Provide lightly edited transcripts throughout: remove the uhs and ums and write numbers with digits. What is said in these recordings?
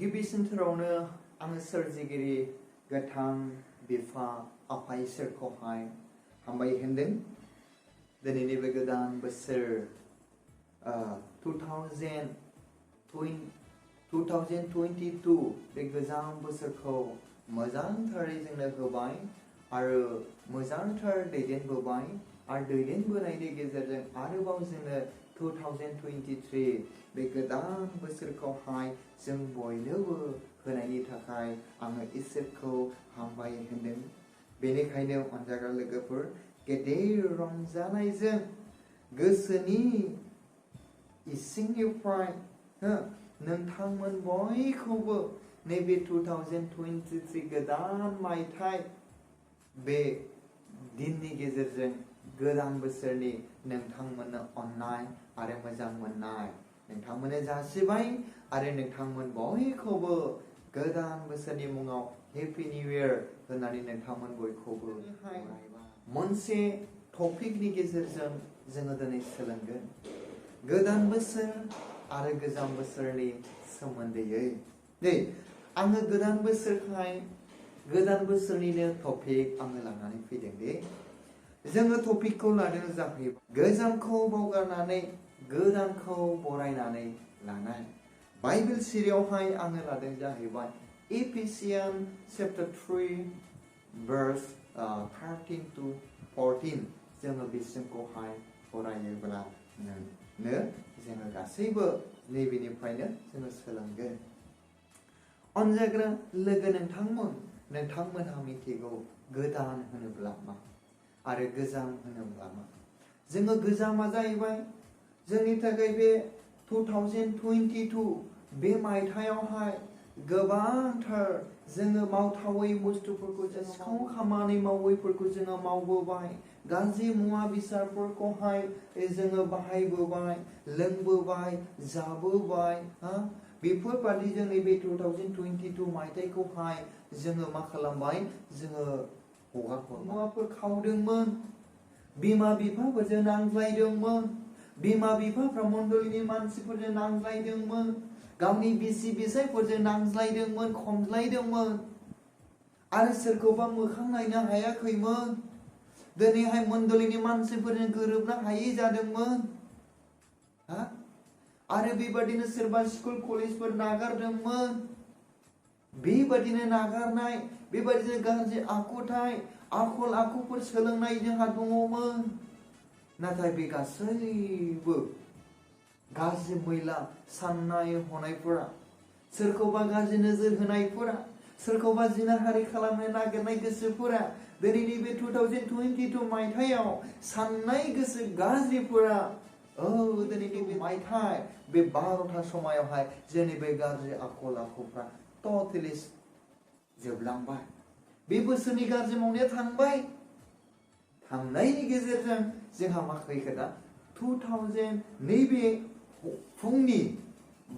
गिबिसिनथारावनो आङो सोरजिगिरि गोथां बिफा आफा इसोरखौहाय हामबाय होनदों। दिनैनि बे गोदान बोसोर 2022 बे गोजाम बोसोरखौ मोजांथारै जोंनो होबाय आरो मोजांथार दैदेनबोबाय आरो दैदेनबोनायनि गेजेरजों आरोबाव जोंनो 2023 बे गोदान बोसोरखौहाय जों बयनोबो होनायनि थाखाय आङो इसोरखौ हामबाय होनदों। बेनिखायनो अनजाग्रा लोगोफोर, गेदेर रंजानायजों गोसोनि इसिंनिफ्राय नोंथांमोन बयखौबो नैबे 2023 गोदान मायथाइ बे दिननि गेजेरजों गोदान बोसोरनि नोंथांमोननो अननाय आरो मोजां मोननाय नोंथांमोननो जासिबाय आरो नोंथांमोन बयखौबो गोदान बोसोरनि मुङाव हेपि निउ इयार होननानै नोंथांमोन बयखौबो मोनसे टपिकनि गेजेरजों जोङो दिनै सोलोंगोन गोदान बोसोर आरो गोजाम बोसोरनि सोमोन्दैयै। आङो गोदान बोसोरखाय गोदान बोसोरनिनो टपिक आङो लानानै फैदों दे। जोङो टपिकखौ लादों जाहैबाय गोजामखौ बावगारनानै गोदानखौ बरायनानै लानाय। बाइबेल सिरियावहाय आङो लादों जाहैबाय एफिसियान चैप्टार 3 verse 13 to 14 जोङो बिसिमखौहाय फरायोब्ला जोङो गासैबो नैबेनिफ्रायनो जोङो सोलोंगोन। अनजाग्रा लोगो नोंथांमोनहा मिथिगौ गोदान होनोब्ला मा आरो गोजाम होनोब्ला मा। जोङो गोजामा जाहैबाय जोंनि थाखाय बे 2022 बे मायथाइयावहाय गोबांथार जोङो मावथावै बुस्थुफोरखौ सिखाव खामानि मावैफोरखौ जोङो मावबोबाय, गाज्रि मुवा बेसादफोरखौहाय जोङो बाहायबोबाय, लोंबोबाय, जाबोबाय। बेफोरबादि जों नैबे 2022 मायथाइखौहाय जोङो मा खालामबाय, जोङो हगारहरबाय। मुवाफोर खावदोंमोन, बिमा बिफाफोरजों नांज्लायदोंमोन, बिमा बिफाफ्रा मण्डलिनि मानसिफोरजों नांज्लायदोंमोन, गावनि बिसि बिसायफोरजों नांज्लायदोंमोन, खमज्लायदोंमोन आरो सोरखौबा मोखां नायनो हायाखैमोन। दिनैहाय मण्डलिनि मानसिफोरजों गोरोबनो हायै जादोंमोन। आरो बेबादिनो सोरबा स्कुल कलेजफोर नागारदोंमोन। बेबादिनो नागारनाय, बेबादिनो गाज्रि आखुथाय आखल आखुफोर सोलोंनाय जोंहा दङमोन। नाथाय बे गासैबो गाज्रि मैला साननाय हनायफोरा, सोरखौबा गाज्रि नोजोर होनायफोरा, सोरखौबा जिनाहारि खालामनो नागिरनाय गोसोफोरा दिनैनि बे 2022 मायथाइयाव साननाय गोसो गाज्रिफोरा दिनैनि बे मायथाइ बे 12था समायावहाय जोंनि बे गाज्रि आखल आखुफ्रा टटेलि जोबलांबाय। बे बोसोरनि गाज्रि मावनाया थांबाय। थांनायनि गेजेरजों जोंहा मा फैखो दा 2000 नैबे फुंनि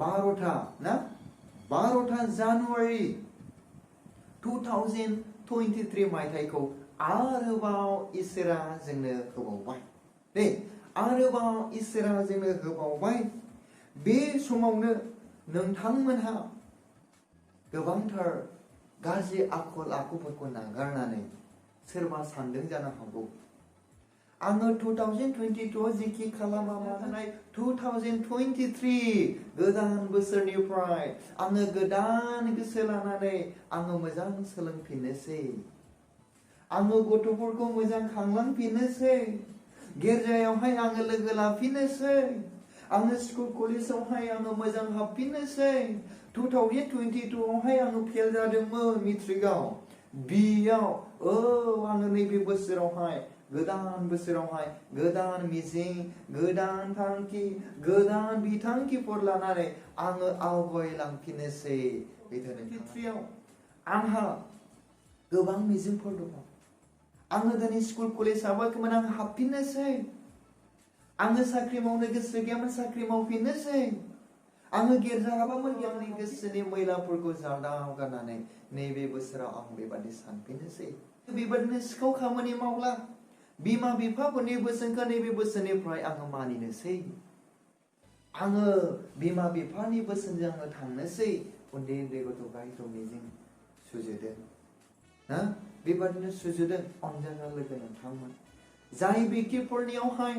12 जानुवारि 2023 मायथाइखौ आरोबाव इसोरा जोंनो होबावबाय। आरोबाव इसोरा जोंनो होबावबाय। बे समावनो नोंथांमोनहा गोबांथार गाज्रि आखल आखुफोरखौ नागारनानै सोरबा सानदों जानो हागौ, आङो 2022 जेखि खालामा मानाय 2023 गोदान बोसोरनिफ्राय आङो गोदान गोसो लानानै आङो मोजां सोलोंफिननोसै, आङो गथ'फोरखौ मोजां खांलांफिननोसै, गिर्जायावहाय आङो लोगो लाफिननोसै, आङो स्कुल कलेजावहाय आङो मोजां हाबफिननोसै। 2022 आवहाय आङो फेल जादोंमोन मेट्रिकआव, बियाव आङो नैबे बोसोरावहाय गोदान बोसोरावहाय गोदान मिजिं, गोदान थांखि, गोदान बिथांखिफोर लानानै आङो आवगायलांफिननोसै। 2023 आंहा गोबां मिजिंफोर दङ। आङो दिनै स्कुल कलेज हाबाखैमोन, आं हाबफिननोसै। आङो साख्रि मावनो गोसो गैयामोन, साख्रि मावफिननोसै। आङो गिर्जा हाबामोन, आंनि गोसोनि मैलाफोरखौ जादाव गारनानै नैबे बोसोराव आं बेबादि सानफिननोसै। बेबादिनो सिखाव खामानि मावला, बिमा बिफाफोरनि बोसोनखौ नैबे बोसोरनिफ्राय आङो मानिनोसै। आङो बिमा बिफानि बोसोनजों आङो थांनोसै उन्दै उन्दै गथ' गथायखौ मिजिं सुजुदों ना बेबादिनो सुजुदों अनजाग्रा लोगो नोंथांमोन जाय बेक्तिफोरनियावहाय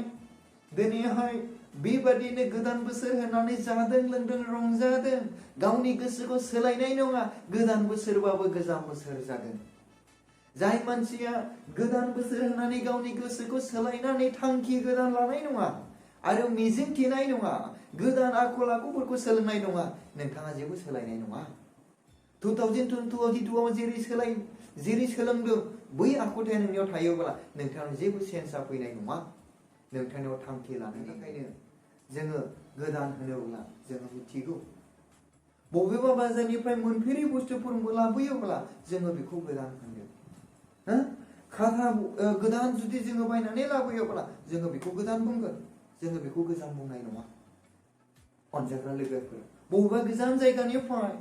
दिनैहाय बेबादिनो गोदान बोसोर होनानै जादों लोंदों रंजादों गावनि गोसोखौ सोलायनाय नङा गोदान बोसोरबाबो गोजाम बोसोर जागोन जाय मानसिया गोदान बोसोर होनानै गावनि गोसोखौ सोलायनानै थांखि गोदान लानाय नङा आरो मिजिं थिनाय नङा गोदान आखल आखुफोरखौ सोलोंनाय नङा नोंथाङा जेबो सोलायनाय नङा 2022 आव जेरै सोलोंदों बै आखुथाया नोंनियाव थायोब्ला नोंथांनाव जेबो सेन्सआ फैनाय नङा नोंथांनाव थांखि लानो थाखायनो जोङो गोदान होनोब्ला जोङो मिथिगौ बबेबा बाजारनिफ्राय मोनफेरै बुस्थुफोर लाबोयोब्ला जोङो बेखौ गोदान होनगोन खाथा गोदान जुदि जोङो बायनानै लाबोयोब्ला जोङो बेखौ गोदान बुंगोन जोङो बेखौ गोजाम बुंनाय नङा अनजाग्रा लोगोफोर बबेबा गोजान जायगानिफ्राय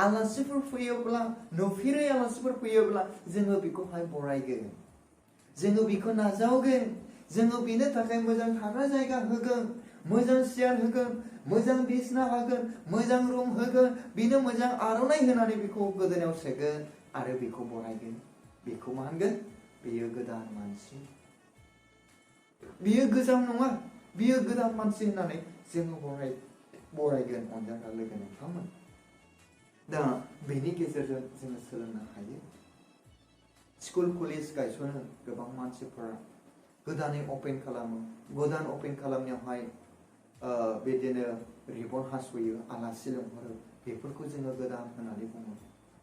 आलासिफोर फैयोब्ला नुफेरै आलासिफोर फैयोब्ला जोङो बेखौहाय बरायगोन जोङो बेखौ नाजावगोन जोङो बेनो थाखाय मोजां थाग्रा जायगा होगोन मोजां सियार होगोन मोजां बिसना होगोन मोजां रुम होगोन बेनो मोजां आर'नाइ होनानै बेखौ गोदोनायाव सोगोन आरो बेखौ बरायगोन बेखौ मा होनगोन बेयो गोदान मानसि बियो गोजाम नङा बियो गोदान मानसि होननानै जोङो बरायगोन अनजाग्रा लोगो नोंथांमोन दा बेनि गेजेरजों जोङो सोलोंनो हायो स्कुल कलेज गायसनो गोबां मानसिफोरा गोदानै अपेन खालामो गोदान अपेन खालामनायावहाय बिदिनो रिबन हास'यो आलासि लिंहरो बेफोरखौ जोङो गोदान होननानै बुङो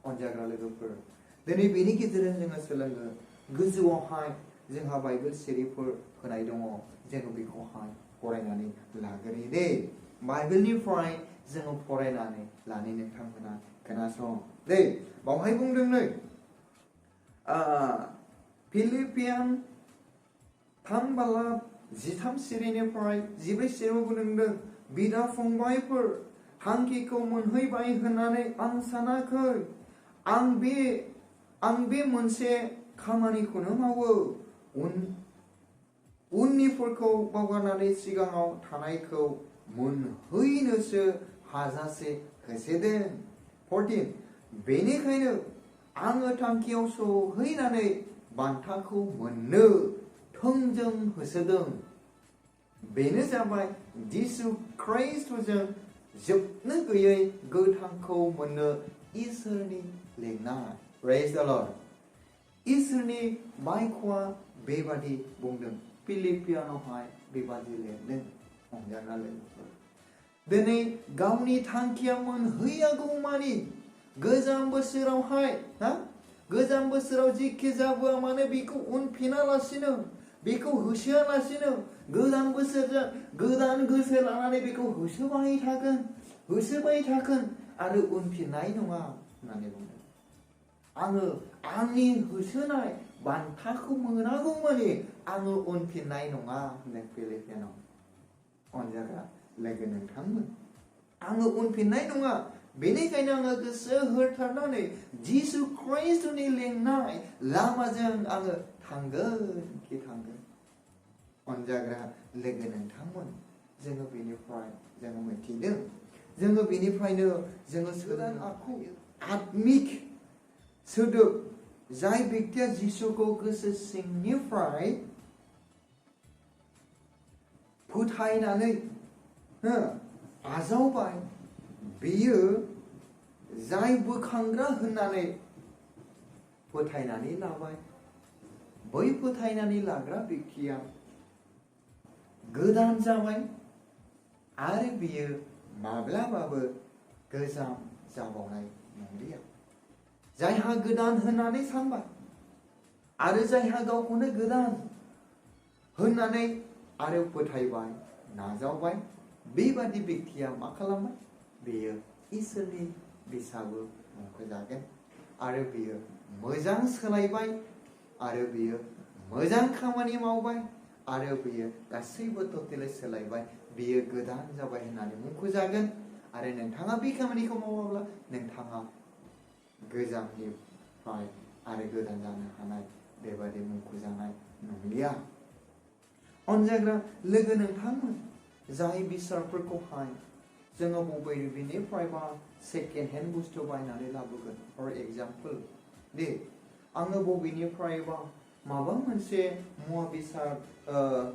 अनजाग्रा लोगोफोर दिनै बेनि गेजेरजों जोङो सोलोङो गोजौआवहाय जोंहा बाइबेल सिरिफोर होनाय दङ जोङो बेखौहाय फरायनानै लाग्रोयो दे बाइबेलनिफ्राय जोङो फरायनानै लानो नोंथांमोना खोनासं दे बावहाय बुंदों नै फिलिपियान 3:13 सिरिनिफ्राय 14 सिरियाव बुंदों बिदा फंबायफोर थांखिखौ मोनहैबाय होननानै आं सानाखै आं बे मोनसे खामानिखौनो मावो उननिफोरखौ बावगारनानै सिगाङाव थानायखौ मोनहैनोसो हाजासे होसोदों 14 बेनिखायनो आङो थांखियाव सहैनानै बान्थाखौ मोननो थोंजों होसोदों बेनो जाबाय जिसु ख्रीष्टजों जोबनो गैयै गोथांखौ मोननो इसोरनि लेंनाय प्रेज द लर्ड इसोरनि माइख'आ बेबादि बुंदों फिलिपियानावहाय बेबादि लिरदों अनजाग्रा लोगोफोर दिनै गावनि थांखिया मोनहैयागौमानि गोजाम बोसोरावहाय गोजाम बोसोराव जेखि जाबोआ मानो बेखौ उनफिनालासिनो बेखौ होसोआलासिनो गोदान बोसोरजों गोदान गोसो लानानै बेखौ होसोबाय थागोन आरो उनफिननाय नङा होननानै बुंदों आङो आंनि होसोनाय बान्थाखौ मोनागौमानि आङो उनफिननाय नङा होनदों फिलिपियानाव अनजाग्रा लोगो नोंथांमोन आङो उनफिननाय नङा बेनिखायनो आङो गोसो होथारनानै जिसु ख्रीष्टनि लेंनाय लामाजों आङो थांगोन अनजाग्रा लोगो नोंथांमोन जोङो बेनिफ्राय जोङो मिथिदों जोङो बेनिफ्रायनो जोङो सोदान आखु आत्मिक सोदोब जाय व्यक्तिया जिसुखौ गोसो सिंनिफ्राय फोथायनानै आजावबाय बेयो जाय बोखांग्रा होननानै फोथायनानै लाबाय बै फोथायनानै लाग्रा व्यक्तिया गोदान जाबाय आरो बियो माब्लाबाबो गोजाम जाबावनाय नंलिया जायहा गोदान होननानै सानबाय आरो जायहा गावखौनो गोदान होननानै आरो फोथायबाय नाजावबाय बेबादि व्यक्तिया मा खालामबाय बेयो इसोरनि बिसाबो मुंख'जागोन आरो बियो मोजां सोलायबाय आरो बियो मोजां खामानि मावबाय आरो बियो गासैबो टटेलै सोलायबाय बियो गोदान जाबाय होननानै मुंख'जागोन आरो नोंथाङा बे खामानिखौ मावाब्ला नोंथाङा गोजामनिफ्राय आरो गोदान जानो हानाय बेबादि मुंख'जानाय नंलिया अनजाग्रा लोगो नोंथांमोन जाय बेसादफोरखौहाय जोङो बबेनिफ्रायबा सेकेन्ड हेन्ड बुस्थु बायनानै लाबोगोन फर एग्जाम्पल दे आङो बबेनिफ्रायबा माबा मोनसे मुवा बेसाद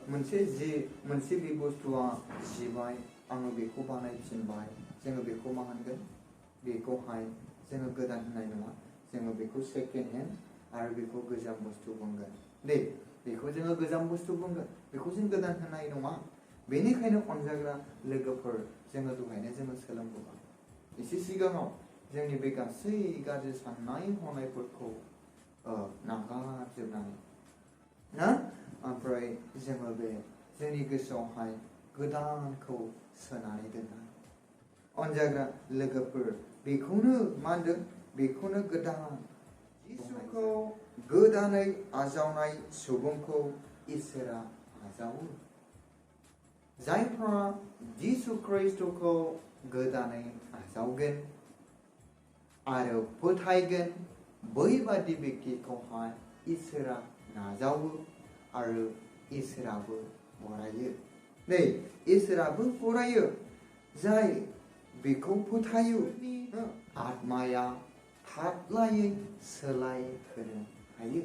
मोनसे बे बुस्थुआ जिबाय आङो बेखौ बानायफिनबाय जोङो बेखौ मा होनगोन बेखौहाय जोङो गोदान होननाय नङा जोङो बेखौ सेकेन्ड हेन्ड आरो बेखौ गोजाम बुस्थु बुंगोन दे बेखौ जोङो गोजाम बुस्थु बुंगोन बेखौ जों गोदान होनाय नङा बेनिखायनो अनजाग्रा लोगोफोर जोङो दहायनो जोङो सोलोंबोबाय एसे सिगाङाव जोंनि बे गासै गाज्रि साननाय हनायफोरखौ नागारजोबनानै ना ओमफ्राय जोङो बे जोंनि गोसोआवहाय गोदानखौ सोनानै दोननाय अनजाग्रा लोगोफोर बेखौनो मा होनदों बेखौनो गोदान जिसुखौ गोदानै आजावनाय सुबुंखौ इसोरा आजावो जायफ्रा जिसु ख्रिस्टखौ गोदानै आजावगोन आरो फोथायगोन बैबादि बेक्तिखौहाय इसोरा नाजावो आरो इसोराबो बरायो नै इसोराबो बरायो जाय बेखौ फोथायो आत्माया थादलायै सोलाय होनो हायो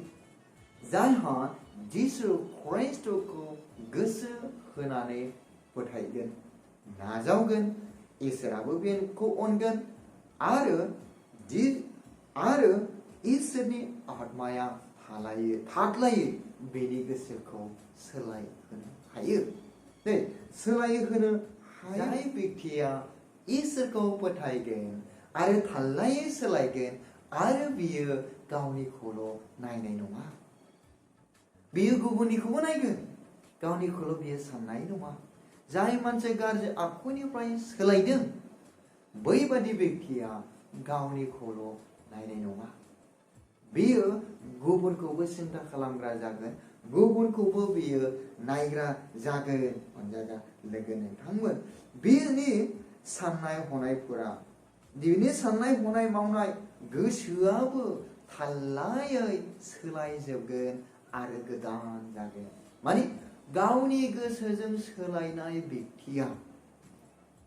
जायहा जिसु ख्रिस्टखौ गोसो होनानै फोथायगोन नाजावगोन इसोराबो बेखौ अनगोन आरो इसोरनि आत्माया थादलायै बेनि गोसोखौ सोलाय होनो हायो दे सोलाय होनो जाय बेक्तिया इसोरखौ फोथायगोन आरो थादलायै सोलायगोन आरो बियो गावनिखौल' नायनाय नङा बियो गुबुननिखौबो नायगोन गावनिखौल' बियो साननाय नङा जाय मानसिया गाज्रि आखुनिफ्राय सोलायदों बैबादि बेक्तिया गावनिखौल' नायनाय नङा बियो गुबुनखौबो सिन्था खालामग्रा जागोन गुबुनखौबो बियो नायग्रा जागोन अनजाग्रा लोगो नोंथांमोन बिनि साननाय हनायफोरा बिनि साननाय हनाय मावनाय गोसोआबो थाल्लायै सोलायजोबगोन आरो गोदान जागोन माने गावनि गोसोजों सोलायनाय बेक्तिया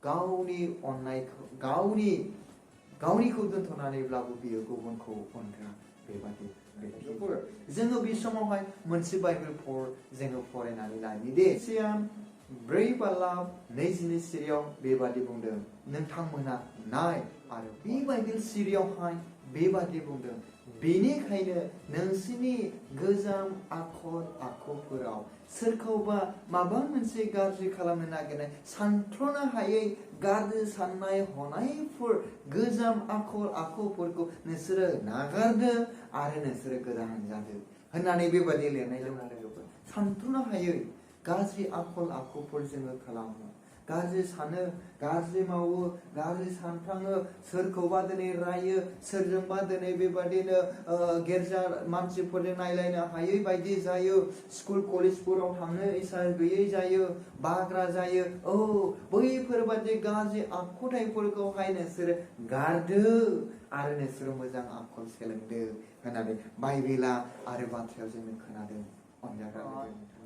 गावनि अननायखौ गावनिखौ दोनथ'नानैब्लाबो बियो गुबुनखौ अनग्रा बेबादि बेक्तिफोर जोङो बे समावहाय मोनसे बाइबेल जोङो फरायनानै लानि दे सियाम 4:22 सिरियाव बेबादि बुंदों नोंथांमोना नाय आरो बे बाइबेल सिरियावहाय बेबादि बुंदों बेनिखायनो नोंसिनि गोजाम आखल आखुफोराव सोरखौबा माबा मोनसे गाज्रि खालामनो नागिरनाय सानथ्र'नो हायै गाज्रि साननाय हनायफोर गोजाम आखल आखुफोरखौ नोंसोरो नागारदो आरो नोंसोरो गोदान जादो होननानै बेबादि लिरनाय दङ सानथ्र'नो हायै गाज्रि आखल आखुफोर जोङो खालामो गाज्रि सानो गाज्रि मावो गाज्रि सानफ्राङो सोरखौबा दिनै रायो सोरजोंबा दिनै बेबादिनो गिर्जा मानसिफोरजों नायलायनो हायै बायदि जायो स्कुल कलेजफोराव थांनो इसा गैयै जायो बाग्रा जायो बैफोरबादि गाज्रि आखुथायफोरखौहाय नोंसोरो गारदो आरो नोंसोरो मोजां आखल सोलोंदो होननानै बाइबेला आरो बाथ्रायाव जोङो खोनादों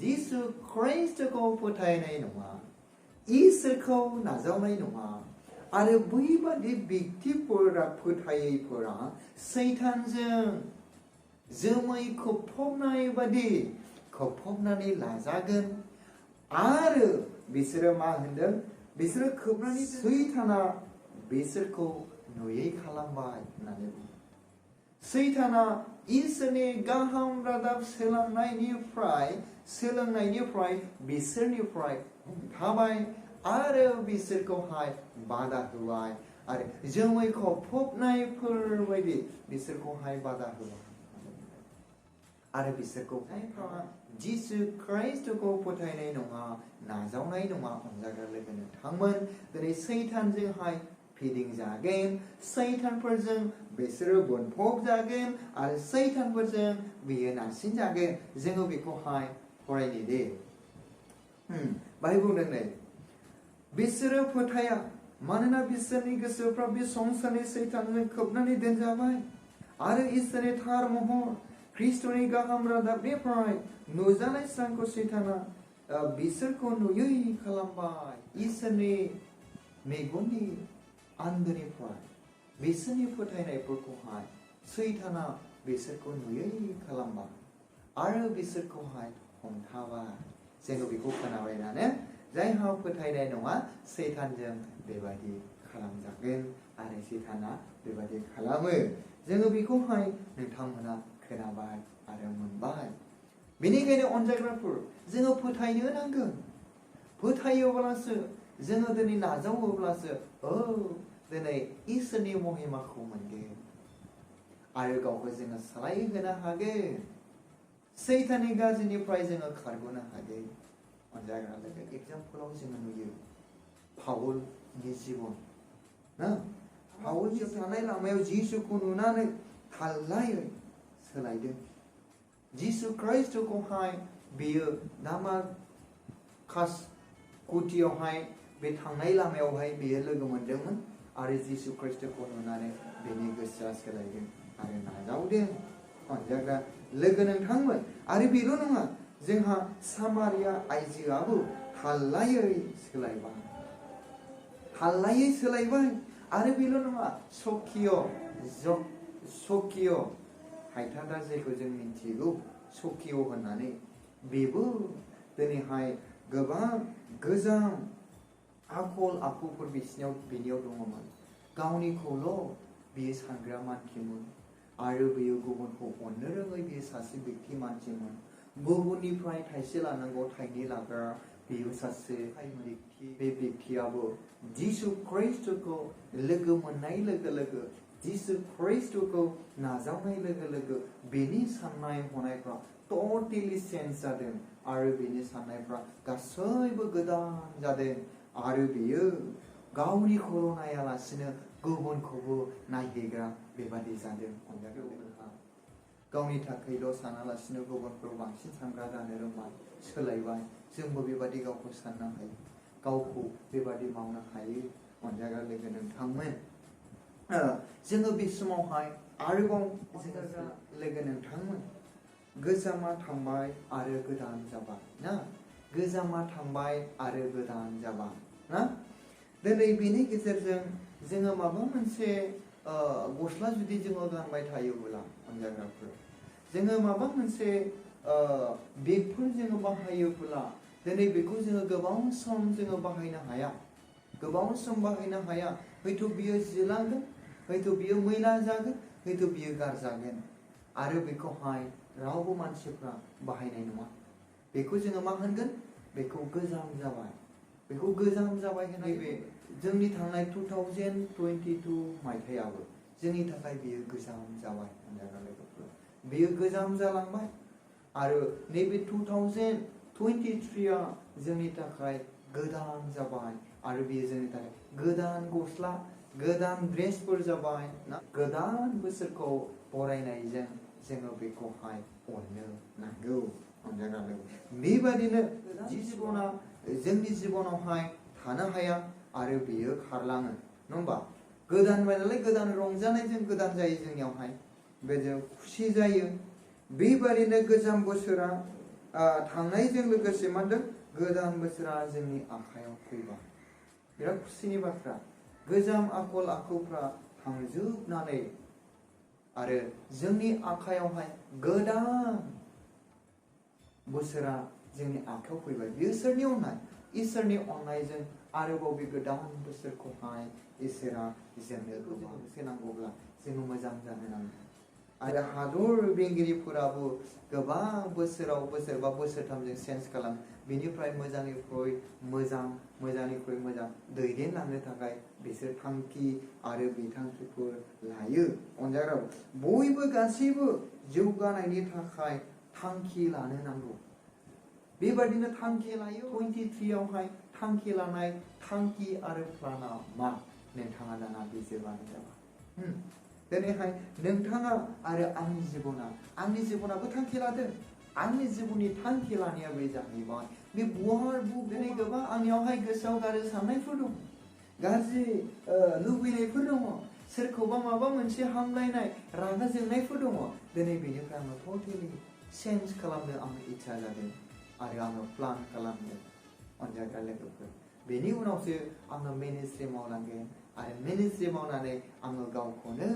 जिसु ख्रिस्टखौ फोथायनाय नङा इसोरखौ नाजावनाय नङा आरो बैबादि बेक्तिफोरा फोथायैफोरा सैतानजों जोमै खोबफबनाय बादि खोबफबनानै लाजागोन आरो बिसोरो मा होनदों बिसोरो खोबनानै सैताना बिसोरखौ नुयै खालामबाय होननानै बुङो सैताना इसोरनि गाहाम रादाब सोलोंनायनिफ्राय बिसोरनिफ्राय हमथाबाय आरो बिसोरखौहाय बादा होबाय आरो जोमै खोबफबनायफोरबायदि बिसोरखौहाय बादा होबाय आरो बिसोरखौहाय जिसु ख्रिस्टखौ फोथायनाय नङा नाजावनाय नङा अनजाग्रा लोगो नोंथांमोन दिनै सैतानजोंहाय फिदिंजागोन सैतानफोरजों बिसोरो बोनफब जागोन आरो सैतानफोरजों बियो नारसिनजागोन जोङो बेखौहाय फरायनि दे बाहाय बुंदों नै बिसोरो फोथाया मानोना बिसोरनि गोसोफ्रा बे संसारनि सैतानजों खोबनानै दोनजाबाय आरो इसोरनि थार महर ख्रिस्टनि गाहाम रादाबनिफ्राय नुजानाय स्रांखौ सैताना बिसोरखौ नुयै खालामबाय इसोरनि मेगननि आन्दोनिफ्राय बिसोरनि फोथायनायफोरखौहाय सैताना बिसोरखौ नुयै खालामबाय आरो बिसोरखौहाय हमथाबाय जोङो बेखौ खोनाबायनानो जायहा फोथायनाय नङा सैतानजों बेबायदि खालामजागोन आरो सैताना बेबायदि खालामो जोङो बेखौहाय नोंथांमोना खोनाबाय आरो मोनबाय बेनिखायनो अनजायग्राफोर जोङो फोथायनो नांगोन फोथायोब्लासो जोङो दिनै नाजावोब्लासो दिनै इसोरनि महिमाखौ मोनगोन आरो गावखौ जोङो सोलायहोनो हागोन सैताननि गाज्रिनिफ्राय जोङो खारग'नो हागोन अनजायग्रा लोगो एग्जामपोलाव जोङो नुयो पाउलनि जिबन पाउलनि थानाय लामायाव जिसुखौ नुनानै थाल्लायै सोलायदों जिसु ख्रिस्टखौहाय बेयो दामाकास कुटियावहाय बे थांनाय लामायावहाय बेयो लोगो मोनदोंमोन आरो जिसु ख्रिस्टखौ नुनानै बेनि गोसोआ सोलायदों आरो नाजावदों अनजाग्रा लोगो नोंथांमोन आरो बेल' नङा जोंहा सामारिया आइजोआबो थाल्लायै सोलायबाय आरो बेल' नङा सकिय हायथादा जायखौ जों मिथिगौ सकिय होननानै बेबो दिनैहाय गोबां गोजाम आखल आखुफोर बिनियाव दङमोन गावनिखौल' बियो सानग्रा मानसिमोन आरो बियो गुबुनखौ अननो रोङै बियो सासे व्यक्ति मानसिमोन गुबुननिफ्राय थाइसे लानांगौ थाइनै लाग्रा बेयो सासे व्यक्ति बे व्यक्तियाबो जिसु ख्रिस्टखौ लोगो मोननाय लोगो लोगो जिसु ख्रिस्टखौ नाजावनाय लोगो लोगो बेनि साननाय हनायफ्रा टटेलि चेन्ज जादों आरो बेनि साननायफ्रा गासैबो गोदान जादों आरो बेयो गावनिखौल' नायालासिनो गुबुनखौबो नायहैग्रा बेबादि जादों गावनि थाखायल' सानालासिनो गुबुनफोराव बांसिन सानग्रा जानो रोंबाय सोलायबाय जोंबो बेबादि गावखौ साननो हायो गावखौ बेबादि मावनो हायो अनजाग्रा लोगो नोंथांमोन जोङो बे समावहाय आरोबाव लोगो नोंथांमोन गोजामा थांबाय आरो गोदान जाबाय ना गोजामा थांबाय आरो गोदान जाबाय ना दिनै बेनि गेजेरजों जोङो माबा मोनसे गस्ला जुदि जोङो गानबाय थायोब्ला अनजाग्राफोर जोङो माबा मोनसे बेगफोर जोङो बाहायोब्ला दिनै बेखौ जोङो गोबां सम जोङो बाहायनो हाया गोबां सम बाहायनो हाया हयथ' बियो जिलांगोन हयथ' बियो मैला जागोन हयथ' बियो गारजागोन आरो बेखौहाय रावबो मानसिफ्रा बाहायनाय नङा बेखौ जोङो मा होनगोन बेखौ गोजाम जाबाय बेखौ गोजाम जाबाय होननाय बे जोंनि थांनाय 2022 मायथाइयाबो जोंनि थाखाय बियो गोजाम जाबाय बेयो गोजाम जालांबाय आरो नैबे 2023 जोंनि थाखाय गोदान जाबाय आरो बेयो जोंनि थाखाय गोदान गस्ला गोदान ड्रेसफोर जाबाय ना गोदान बोसोरखौ बरायनायजों जोङो बेखौहाय अननो नांगौ बेबादिनो जिबना जोंनि जिबनावहाय थानो हाया आरो बेयो खारलाङो नङा होमबा गोदान नालाय गोदान रंजानायजों गोदान जायो जोंनियावहाय बेजों खुसि जायो बेबादिनो गोजाम बोसोरा थांनायजों लोगोसे मा होनदों गोदान बोसोरा जोंनि आखायाव फैबाय बिराद खुसिनि बाथ्रा गोजाम आखल आखुफ्रा थांजोबनानै आरो जोंनि आखायावहाय गोदान बोसोरा जोंनि आखायाव फैबाय बेयो सोरनि अननाय इसोरनि अननायजों आरोबाव बे गोदान बोसोरखौहाय इसोरा जोंनो होनांगौब्ला जोङो मोजां जानो नांगोन आरो हादर बेंगिरिफोराबो गोबां बोसोराव बोसोरबा बोसोरथामजों चेन्ज खालामो बेनिफ्राय मोजांनिख्रुइ मोजां दैदेनलांनो थाखाय बिसोर थांखि आरो बिथांखिफोर लायो अनजाग्रा बयबो गासैबो जौगानायनि थाखाय थांखि लानो नांगौ बेबादिनो थांखि लायो 23 आवहाय थांखि लानाय थांखि आरो प्लाना मा नोंथाङा दाना बिजिरबानो जाबाय दिनैहाय नोंथाङा आरो आंनि जिबनाबो थांखि लादों आंनि जिबननि थांखि लानाया बे जाहैबाय बे गुवार बुक दिनै गोबां आंनियावहाय गोसोआव गाज्रि साननायफोर दं गाज्रि लुबैनायफोर दङ सोरखौबा माबा मोनसे हामलायनाय रागा जोंनायफोर दङ दिनै बेनिफ्राय आङो टटेलि चेन्ज खालामनो आंनो इच्छा जादों आरो आङो प्लान खालामगोन अनजाग्रा लोगोफोर बेनि उनावसो आङो मिनिस्ट्रि मावलांगोन आरो मिनिस्ट्रि मावनानै आङो गावखौनो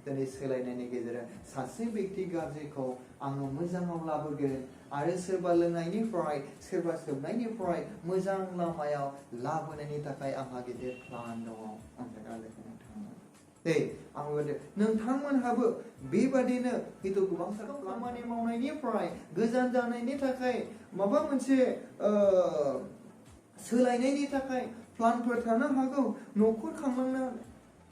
दिनै सोलायनायनि गेजेरजों सासे बेक्ति गाज्रिखौ आङो मोजाङाव लाबोगोन आरो सोरबा लोंनायनिफ्राय सोरबा सोबनायनिफ्राय मोजां लामायाव लाबोनायनि थाखाय आंहा गिदिर प्लान दङ अनजाग्रा लोगो आंबो नोंथांमोनहाबो बेबादिनो हयथ' गोबांथार खामानि मावनायनिफ्राय गोजान जानायनि थाखाय माबा मोनसे सोलायनायनि थाखाय प्लानफोर थानो हागौ न'खर खांलांनो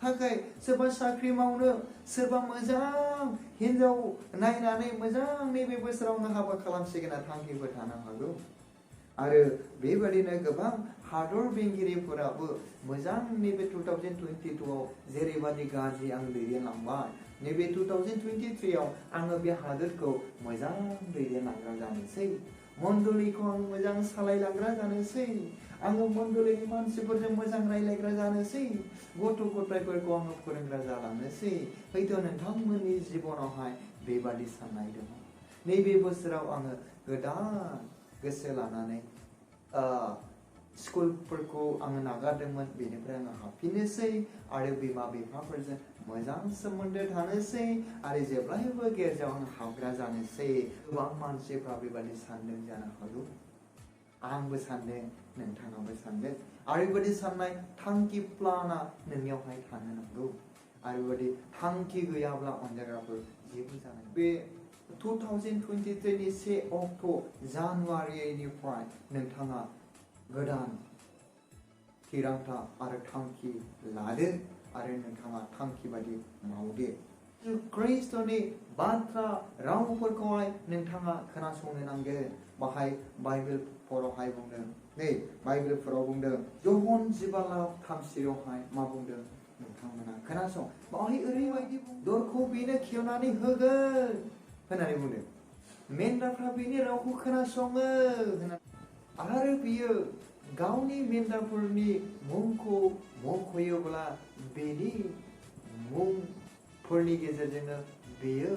थाखाय सोरबा साख्रि मावनो सोरबा मोजां हिनजाव नायनानै मोजां नैबे बोसोरावनो हाबा खालामसिगोन थांखिफोर थानो हागौ आरो बेबादिनो गोबां हादर बेंगिरिफोराबो मोजां नैबे 2022 आव जेरैबादि गाज्रि आं दैदेनलांबाय नैबे 2023 आव आङो बे हादोरखौ मोजां दैदेनलांग्रा जानोसै मण्डलीखौ आं मोजां सालायलांग्रा जानोसै आङो मण्डलीनि मानसिफोरजों मोजां रायलायग्रा जानोसै गथ' गथायफोरखौ आङो फोरोंग्रा जालांनोसै हयथ' नोंथांमोननि जिबनावहाय बेबादि साननाय दङ नैबे बोसोराव आङो गोदान गोसो लानानै स्कुलफोरखौ आङो नागारदोंमोन बेनिफ्राय आङो हाबफिननोसै आरो बिमा बिफाफोरजों मोजां सोमोन्दो थानोसै आरो जेब्लायबो गिर्जायाव आं हाबग्रा जानोसै गोबां मानसिफ्रा बेबादि सानदों जानो हागौ आंबो सानदों नोंथाङाबो सानदों आरो बेबादि साननाय थांखि प्लाना नोंनियावहाय थानो नांगौ आरो बेबादि थांखि गैयाब्ला अनजाग्राफोर जेबो जानाय बे 2023 नि 1 अक्ट' जानुवारिनिफ्राय नोंथाङा गोदान थिरांथा आरो थांखि लादो आरो नोंथाङा थांखि बायदि मावदो ख्रिस्ट'नि बाथ्रा रावफोरखौहाय नोंथाङा खोनासंनो नांगोन बाहाय बाइबेलफोरावहाय बुंदों बाइबेलफोराव बुंदों जहन 12:3 मा बुंदों नोंथांमोना खोनासं बाहाय ओरैबायदि दरखौ बेनो खेवनानै होगोन होननानै बुंदों मेन्दाफ्रा बेनि रावखौ खोनासङो आरो बियो गावनि मेन्दाफोरनि मुंखौ मख'योब्ला बेनि मुंफोरनि गेजेरजोंनो बेयो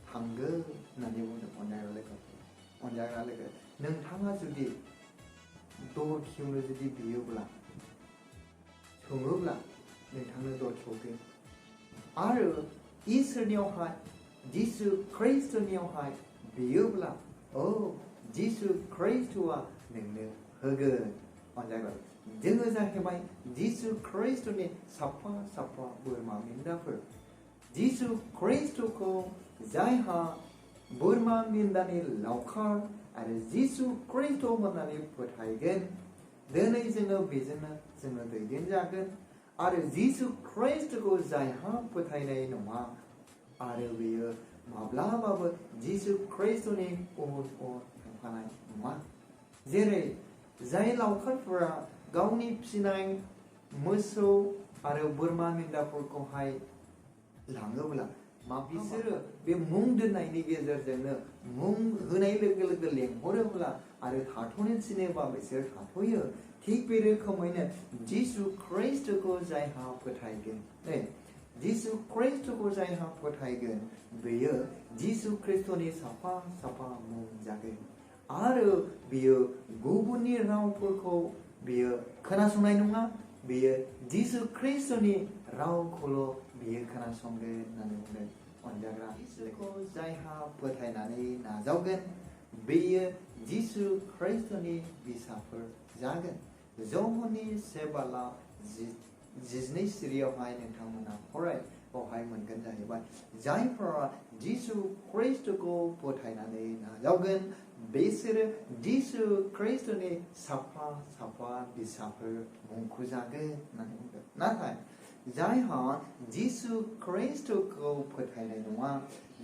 थांगोन होननानै बुंदों अनजाग्रा लोगो नोंथाङा जुदि दर खेवनो जुदि बियोब्ला सोङोब्ला नोंथांनो दर खेवगोन आरो इसोरनियावहाय जिसु ख्रिस्ट'नियावहाय बियोब्ला जिसु ख्रिस्ट'आ नोंनो होगोन अनजाग्रा जोङो जाहैबाय जिसु ख्रिस्ट'नि साफा साफा बोरमा मेन्दाफोर जिसु ख्रिस्ट'खौ जायहा बोरमा मेन्दानि लावखार आरो जिसु ख्रिस्ट' होननानै फोथायगोन दिनै जोङो बेजोंनो जोङो दैदेनजागोन आरो जिसु ख्रिस्ट'खौ जायहा फोथायनाय नङा आरो बेयो माब्लाबाबो जिसु ख्रिस्ट'नि उन थांफानाय नङा जेरै जाय लावखारफोरा गावनि फिसिनाय मोसौ आरो बोरमा मेन्दाफोरखौहाय लाङोब्ला बिसोरो बे मुं दोननायनि गेजेरजोंनो मुं होनाय लोगो लोगो लेंहरोब्ला आरो थाथ'नो थिनोबा बिसोर थाथ'यो थिग बे रोखोमैनो जिसु ख्रिस्ट'खौ जायहा फोथायगोन जिसु ख्रिस्ट'खौ जायहा फोथायगोन बेयो जिसु ख्रिस्ट'नि साफा साफा मुं जागोन आरो बियो गुबुननि रावफोरखौ बियो खोनासंनाय नङा बियो जिसु ख्रिस्ट'नि रावखौल' बियो खोनासंगोन होननानै बुंदों अनजाग्रा जिसुखौ जायहा फोथायनानै नाजावगोन बेयो जिसु ख्रिस्ट'नि बिसाफोर जागोन जहननि 7:12 सिरियावहाय नोंथांमोना फराय बावहाय मोनगोन जाहैबाय जायफोरा जिसु ख्रिस्ट'खौ फोथायनानै नाजावगोन बिसोरो जिसु ख्रिस्ट'नि साफा साफा बिसाफोर मुंख'जागोन होननानै बुंदों नाथाय जायहा जिसु ख्रिस्ट'खौ फोथायनाय नङा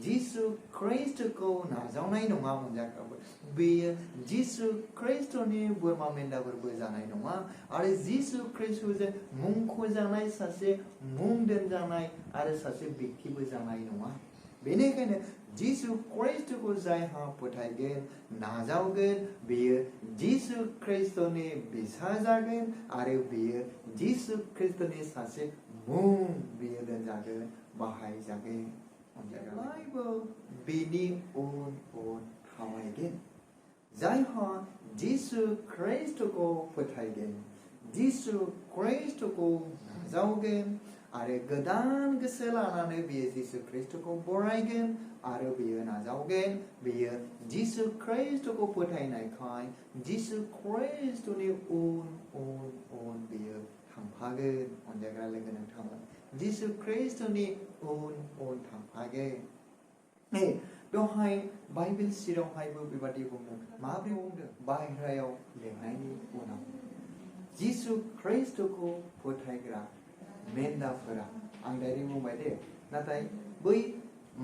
जिसु ख्रिस्ट'खौ नाजावनाय नङा मोनजाग्राफोर बेयो जिसु ख्रिस्ट'नि बोरमा मेन्दाफोरबो जानाय नङा आरो जिसु ख्रिस्ट'जों मुंख'जानाय सासे मुं दोनजानाय आरो सासे बेक्तिबो जानाय नङा बेनिखायनो जिसु ख्रिस्ट'खौ जायहा फोथायगोन नाजावगोन बेयो जिसु ख्रिस्ट'नि बिसा जागोन आरो बेयो जिसु ख्रिस्ट'नि सासे मुं बियो दोनजागोन बाहायजागोन जेब्लायबो बेनि उन थाबायगोन जायहा जिसु ख्रीष्टखौ फोथायगोन जिसु ख्रीष्टखौ नाजावगोन आरो गोदान गोसो लानानै बियो जिसु ख्रीष्टखौ बरायगोन आरो बियो नाजावगोन बियो जिसु ख्रीष्टखौ फोथायनायखाय जिसु ख्रीष्टनि उन बियो थांफागोन अनजाग्रा लोगो नोंथांमोन जिसु ख्रीष्टनि उन थांफागोन बेवहाय बाइबेल सिरावहायबो बेबादि बुंदों माब्रै बुंदों बाहेरायाव लेंनायनि उनाव जिसु ख्रीष्टखौ फोथायग्रा मेन्दाफोरा आं डाइरेक्ट बुंबाय दे नाथाय बै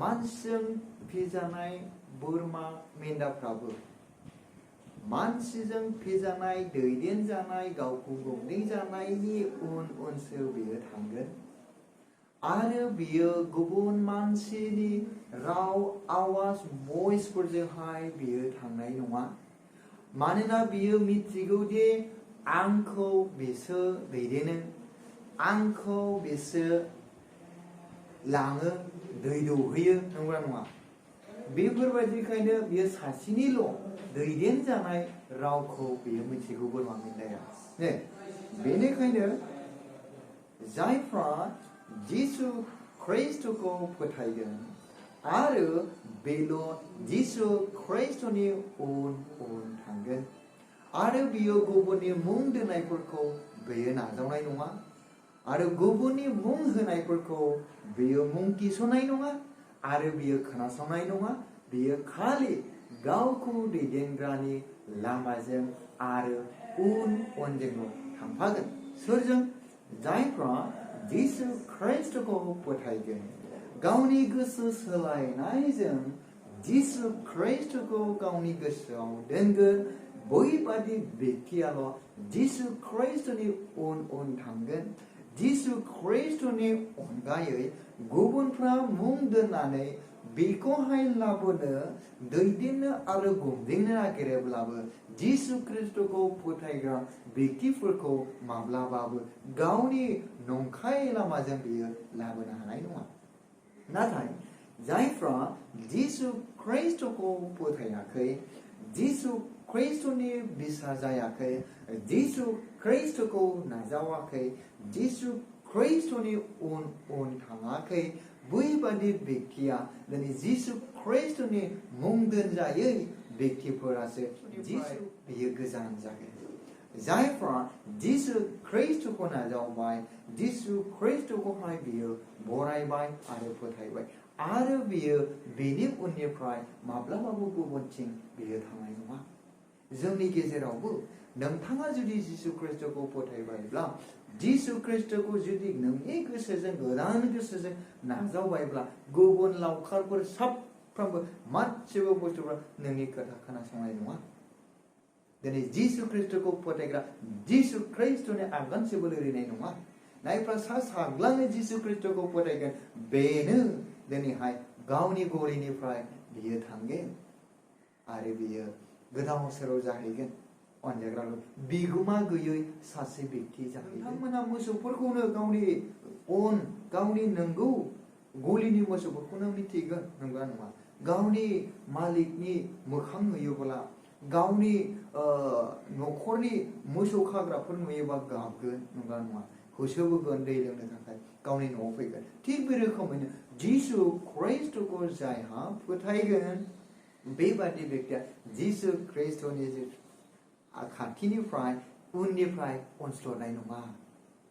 मानसिजों फिजानाय बोरमा मेन्दाफ्राबो मानसिजों फिजानाय दैदेनजानाय गावखौ गुमदिंजानायनि उनसो बियो थांगोन आरो बियो गुबुन मानसिनि राव आवाज भइसफोरजोंहाय बियो थांनाय नङा मानोना बियो मिथिगौ दि आंखौ बिसोर दैदेनो आंखौ बिसोर लाङो दै दौहैयो नंगौना नङा बेफोरबायदिखायनो बियो सासेनिल' दैदेनजानाय रावखौ बियो मिथिगौ बोरमा मेन्दाया बेनिखायनो जायफ्रा जिसु ख्रीष्टखौ फोथायगोन आरो बेल' जिसु ख्रीष्टनि उन थांगोन आरो बियो गुबुननि मुं दोननायफोरखौ बियो नाजावनाय नङा आरो गुबुननि मुं होनायफोरखौ बियो मुं थिसननाय नङा आरो बियो खोनासंनाय नङा बियो खालि गावखौ दैदेनग्रानि लामाजों आरो उनजोंल' थांफागोन सोरजों जायफ्रा जिसु ख्रीष्टखौ फोथायगोन गावनि गोसो सोलायनायजों जिसु ख्रीष्टखौ गावनि गोसोआव दोनगोन बैबादि व्यक्तियाल' जिसु ख्रीष्टनि उन थांगोन जिसु ख्रीष्टनि अनगायै गुबुनफ्रा मुं दोननानै बेखौहाय लाबोनो दैदेननो आरो गुमदिंनो नागिरोब्लाबो जिसु ख्रीष्टखौ फोथायग्रा व्यक्तिफोरखौ माब्लाबाबो गावनि नंखाय लामाजों बियो लाबोनो हानाय नङा नाथाय जायफ्रा जिसु ख्रीष्टखौ फोथायाखै जिसु ख्रीष्टनि बिसार जायाखै जिसु ख्रीष्टखौ नाजावाखै जिसु ख्रीष्टनि उन थाङाखै बैबादि व्यक्तिया दिनै जिसु ख्रीष्टनि मुं दोनजायै व्यक्तिफोरासो जिसु बियो गोजान जागोन जायफ्रा जिसु ख्रीष्टखौ नाजावबाय जिसु ख्रीष्टखौहाय बियो बरायबाय आरो फोथायबाय आरो बियो बेनि उननिफ्राय माब्लाबाबो गुबुनथिं बियो थांनाय नङा जोंनि गेजेरावबो नोंथाङा जुदि जिसु ख्रीष्टखौ फोथायबायब्ला जिसु ख्रीष्टखौ जुदि नोंनि गोसोजों गोदान गोसोजों नाजावबायब्ला गुबुन लावखारफोर साफ्रोमबो मानसिबो बुस्थुफ्रा नोंनि खोथा खोनासंनाय नङा दिनै जिसु ख्रीष्टखौ फोथायग्रा जिसु ख्रीष्टनि आगानसेबो लोरिनाय नङा नायफ्रा साग्लाङै जिसु ख्रीष्टखौ फोथायगोन बेनो दिनैहाय गावनि गलिनिफ्राय बियो थांगोन आरो बियो गोदाव सोराव जाहैगोन अनजाग्रा बिगुमा गैयै सासे व्यक्ति जाहैगोन बिथांमोना मोसौफोरखौनो गावनि नंगौ गलिनि मोसौफोरखौनो मिथिगोन नंगौना नङा गावनि मालिकनि मोखां नुयोब्ला गावनि न'खरनि मोसौ खाग्राफोर नुयोबा गाबगोन नंगौना नङा होसोबोगोन दै लोंनो थाखाय गावनि न'आव फैगोन थिग बे रोखोमैनो जिसु ख्रीष्टखौ जायहा फोथायगोन बेबादि व्यक्तिया जिसु ख्रीष्टनि खाथिनिफ्राय उननिफ्राय अनस्ल'नाय नङा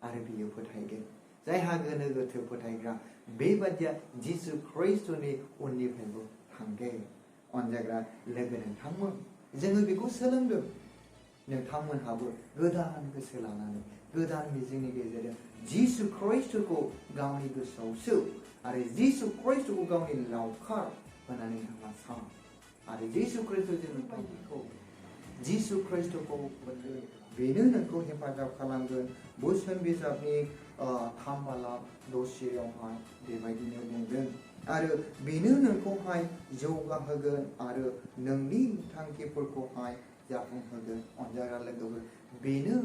आरो बियो फोथायगोन जायहा गोनो गोथो फोथायग्रा बेबादिया जिसु ख्रीष्टनि उननिफ्रायबो थांगोन अनजाग्रा लोगो नोंथांमोन जोङो बेखौ सोलोंदों नोंथांमोनहाबो गोदान गोसो लानानै गोदान मिजिंनि गेजेरजों जिसु ख्रीष्टखौ गावनि गोसोआव सो आरो जिसु ख्रीष्टखौ गावनि लावखार होननानै नोंथाङा सान आरो जिसु ख्रीष्टखौ जिसु ख्रीष्टखौ बेनो नोंखौ हेफाजाब खालामगोन बोसोन बिजाबनि 3 बालाब 10 बेबायदिनो बुंदों आरो बेनो नोंखौहाय जौगाहोगोन आरो नोंनि थांखिफोरखौहाय जाफुंहोगोन अनजाग्रा लोगोफोर बेनो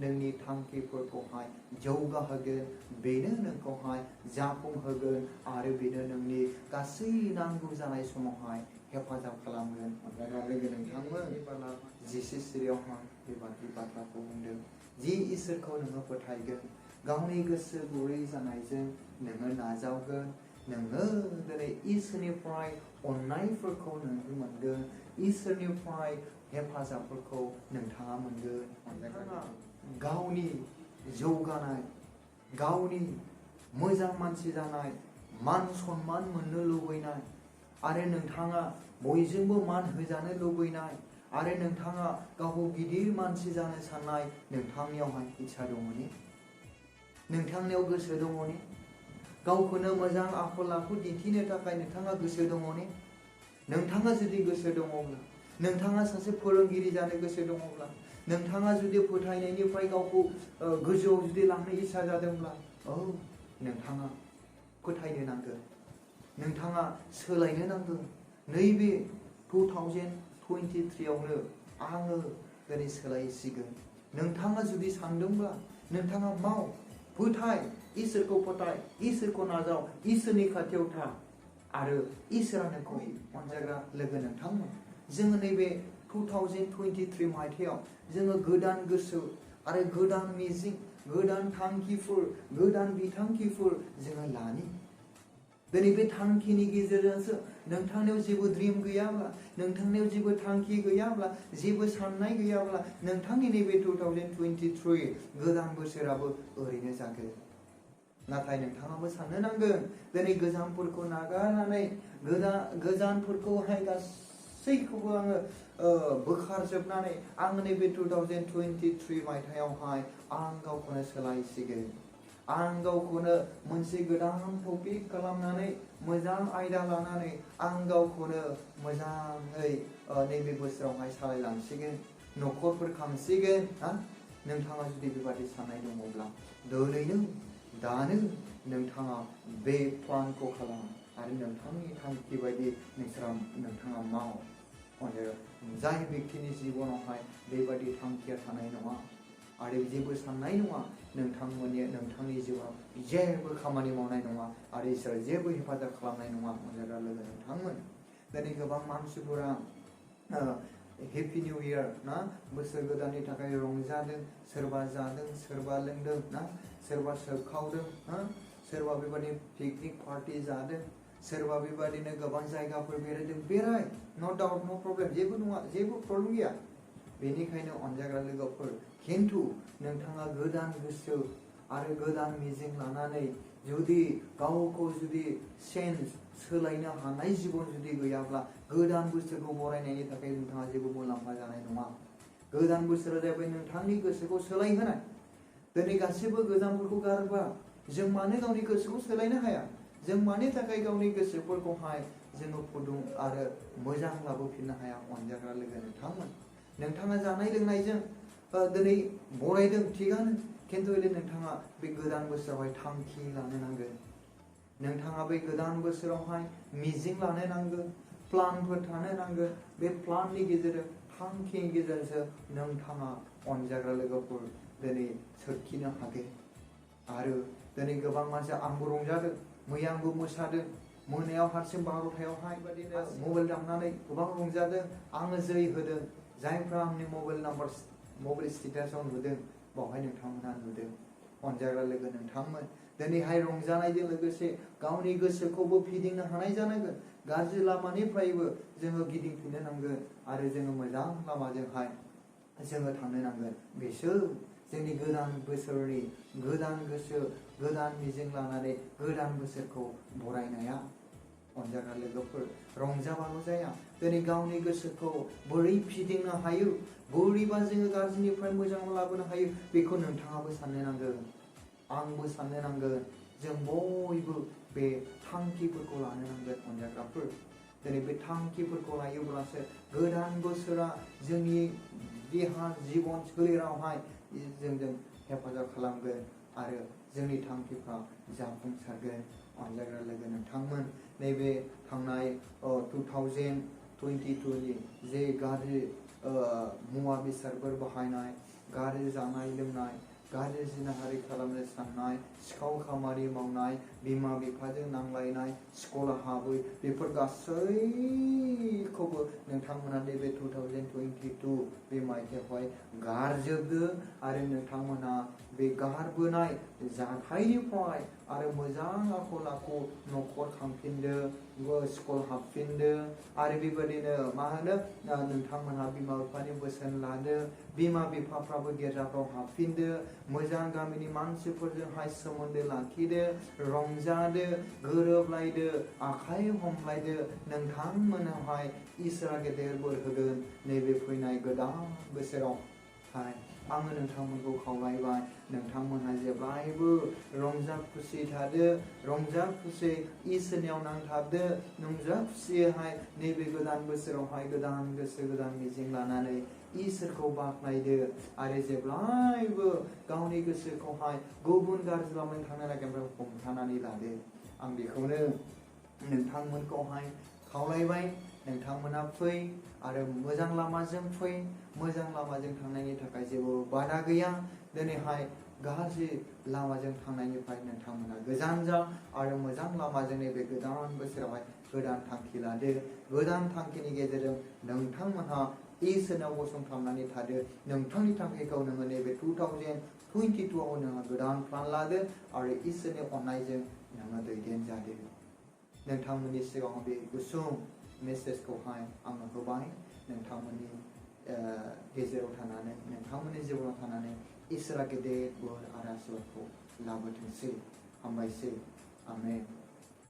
नोंनि थांखिफोरखौहाय जौगाहोगोन, बेनो नोंखौहाय जाफुंहोगोन आरो बेनो नोंनि गासै नांगौ जानाय समावहाय हेफाजाब खालामगोन। लोगो नोंथांमोन जिसे सिरियावहाय बेबादि बाथ्राखौ बुंदों, जि इसोरखौ नोङो फोथायगोन, गावनि गोसो गुरै जानायजों नोङो नाजावगोन, नोङो दिनै इसोरनिफ्राय अननायफोरखौ नोङो मोनगोन, इसोरनिफ्राय हेफाजाबफोरखौ नोंथाङा मोनगोन। गावनि जौगानाय, गावनि मोजां मानसि जानाय, मान सन्मान मोननो लुबैनाय आरो नोंथाङा बयजोंबो मान होजानो लुबैनाय आरो नोंथाङा गावखौ गिदिर मानसि जानो साननाय नोंथांनियावहाय इच्छा दङ ने? नोंथांनियाव गोसो दङ ने? गावखौनो मोजां आखल आखु दिन्थिनो थाखाय नोंथाङा गोसो दङ ने? नोंथाङा जुदि गोसो दङब्ला, नोंथाङा सासे फोरोंगिरि जानो गोसो दङब्ला, नोंथाङा जुदि फोथायनायनिफ्राय गावखौ गोजौआव जुदि लांनो इच्छा जादोंब्ला, नोंथाङा फोथायनो नांगोन, नोंथाङा सोलायनो नांगोन। नैबे 2023 आवनो आङो दिनै सोलायसिगोन। नोंथाङा जुदि सानदोंब्ला नोंथाङा माव, फोथाय, इसोरखौ फोथाय, इसोरखौ नाजाव, इसोरनि खाथियाव था आरो इसोरा नोंखौ अनजाग्रा लोगो नोंथांमोन। जोङो नैबे 2023 मायथाइयाव जोङो गोदान गोसो आरो गोदान मिजिं, गोदान थांखिफोर, गोदान बिथांखिफोर जोङो लानि। दिनै बे थांखिनि गेजेरजोंसो नोंथांनियाव जेबो ड्रिम गैयाब्ला, नोंथांनियाव जेबो थांखि गैयाब्ला, जेबो साननाय गैयाब्ला नोंथांनि नैबे 2023 गोदान बोसोराबो ओरैनो जागोन। नाथाय नोंथाङाबो साननो नांगोन, दिनै गोजामफोरखौ नागारनानै गोजानफोरखौहाय गासैखौबो आङो बोखारजोबनानै आं नैबे 2023 मायथाइयावहाय आं गावखौनो सोलायसिगोन। आं गावखौनो मोनसे गोदान टपिक खालामनानै, मोजां आयदा लानानै आं गावखौनो मोजाङै नैबे बोसोरावहाय सालायलांसिगोन, न'खरफोर खांसिगोन। नोंथाङा जुदि बेबादि साननाय दङब्ला दिनैनो दानो नोंथाङा बे प्लानखौ खालाम आरो नोंथांनि थांखि बायदि नोंथाङा माव। जाय बेक्तिनि जिबनावहाय बेबादि थांखिया थानाय नङा आरो जेबो साननाय नङा, नोंथांनि जिउआव जेबो खामानि मावनाय नङा आरो इसोरा जेबो हेफाजाब खालामनाय नङा। अनजाग्रा लोगो नोंथांमोन, दिनै गोबां मानसिफोरा हेपि निउ इयार ना, बोसोर गोदाननि थाखाय रंजादों, सोरबा जादों, सोरबा लोंदों ना, सोरबा सोबखावदों, सोरबा बेबादि पिकनिक पार्टि जादों, सोरबा बेबादिनो गोबां जायगाफोर बेरायदों। बेराय, नो डाउट, नो प्रब्लेम, जेबो नङा, जेबो प्रब्लेम गैया। बेनिखायनो अनजाग्रा लोगोफोर, खिन्थु नोंथाङा गोदान गोसो आरो गोदान मिजिं लानानै जुदि गावखौ जुदि सोलायनो हानाय जिबन जुदि गैयाब्ला, गोदान बोसोरखौ बरायनायनि थाखाय नोंथाङा जेबो मुलाम्फा जानाय नङा। गोदान बोसोरा जाबाय नोंथांनि गोसोखौ सोलायहोनाय। दिनै गासैबो गोजामफोरखौ गारबा जों मानो गावनि गोसोखौ सोलायनो हाया? जों मानि थाखाय गावनि गोसोफोरखौहाय जोङो फुदुं आरो मोजां लाबोफिननो हाया? अनजाग्रा लोगो नोंथांमोन, नोंथाङा जानाय लोंनायजों दिनै बरायदों, थिगानो, खिन्थु नोंथाङा बे गोदान बोसोरावहाय थांखि लानो नांगोन। नोंथाङा बे गोदान बोसोरावहाय मिजिं लानो नांगोन, प्लानफोर थानो नांगोन। बे प्लाननि गेजेरजों, थांखिनि गेजेरजों नोंथाङा अनजाग्रा लोगोफोर दिनै सोरखिनो हागोन। आरो दिनै गोबां मानसिया, आंबो रंजादों, मैया आंबो मोसादों, मोनायाव हारसिं 12थायावहाय बेबादिनो मबाइल दामनानै गोबां रंजादों, आङो जै होदों। जायफ्रा आंनि मबाइल स्टेटासाव नुदों, बावहाय नोंथांमोना नुदों। अनजाग्रा लोगो नोंथांमोन, दिनैहाय रंजानायजों लोगोसे गावनि गोसोखौबो फिदिंनो हानाय जानांगोन। गाज्रि लामानिफ्रायबो जोङो गिदिंफिननो नांगोन आरो जोङो मोजां लामाजोंहाय जोङो थांनो नांगोन। बिसोर जोंनि गोदान बोसोरनि गोदान गोसो, गोदान मिजिं लानानै गोदान बोसोरखौ बरायनाया। अनजाग्रा लोगोफोर, रंजाबाल' जाया, दिनै गावनि गोसोखौ बोरै फिदिंनो हायो, बोरैबा जोङो गाज्रिनिफ्राय मोजां लाबोनो हायो, बेखौ नोंथाङाबो साननो नांगोन, आंबो साननो नांगोन। जों बयबो बे थांखिफोरखौ लानो नांगोन। अनजाग्राफोर, दिनै बे थांखिफोरखौ लायोब्लासो गोदान बोसोरा जोंनि देहा, जिबन, सोलेरावहाय जोंजों हेफाजाब खालामगोन आरो जोंनि थांखिफ्रा जाफुंसारगोन। अनजाग्रा लोगो नोंथांमोन, नैबे थांनाय 2022 नि जे गाज्रि मुवा बेसादफोर बाहायनाय, गाज्रि जानाय लोंनाय, गाज्रि जिनाहारि खालामनो साननाय, सिखाव खामानि मावनाय, बिमा बिफाजों नांलायनाय, स्कुलाव हाबै, बेफोर गासैखौबो नोंथांमोना नैबे 2022 बे मायथाइयावहाय गारजोबदो आरो नोंथांमोना बे गारबोनाय जाथायनिफ्राय आरो मोजां आखल आखु न'खर खांफिनदो, स्कुल हाबफिनदो आरो बेबायदिनो मा होनो नोंथांमोनहा बिमा बिफानि बोसोन लादो, बिमा बिफाफ्राबो गिर्जाफ्राव हाबफिनदो, मोजां गामिनि मानसिफोरजोंहाय सोमोन्दो लाखिदो, रंजादो, गोरोबलायदो, आखाइ हमलायदो। नोंथांमोनावहाय इसोरा गेदेर बोर होगोन नैबे फैनाय गोदान बोसोरावहाय। आङो नोंथांमोनखौ खावलायबाय, नोंथांमोनहा जेब्लायबो रंजा खुसि थादो, रंजा खुसि इसोरनियाव नांथाबदो, रंजा खुसियैहाय नैबे गोदान बोसोरावहाय गोदान गोसो गोदान मिजिं लानानै इसोरखौ बाख्नायदो आरो जेब्लायबो गावनि गोसोखौहाय गुबुन गाज्रि लामाजों थांनो नागिरनायखौ हमथानानै लादो। आं बेखौनो नोंथांमोनखौहाय खावलायबाय। नोंथांमोना फै आरो मोजां लामाजों फै, मोजां लामाजों थांनायनि थाखाय जेबो बादा गैया। दिनैहाय गाज्रि लामाजों थांनायनिफ्राय नोंथांमोना गोजान जा आरो मोजां लामाजों नैबे गोदान बोसोरावहाय गोदान थांखि लादो। गोदान थांखिनि गेजेरजों नोंथांमोनहा इसोरनाव गसंथाबनानै थादो। नोंथांनि थांखिखौ नोङो नैबे 2022 आव नोङो गोदान प्लान लादो आरो इसोरनि अननायजों नोङो दैदेनजादो। नोंथांमोननि सिगाङाव बे गुसुं मेसेजखौहाय आङो होबाय। नोंथांमोननि गेजेराव थानानै, नोंथांमोननि जिबनाव थानानै इसोरा गेदेर बोर आरो आशीर्वादखौ लाबोथोंसै। हामबायसै। आमेन।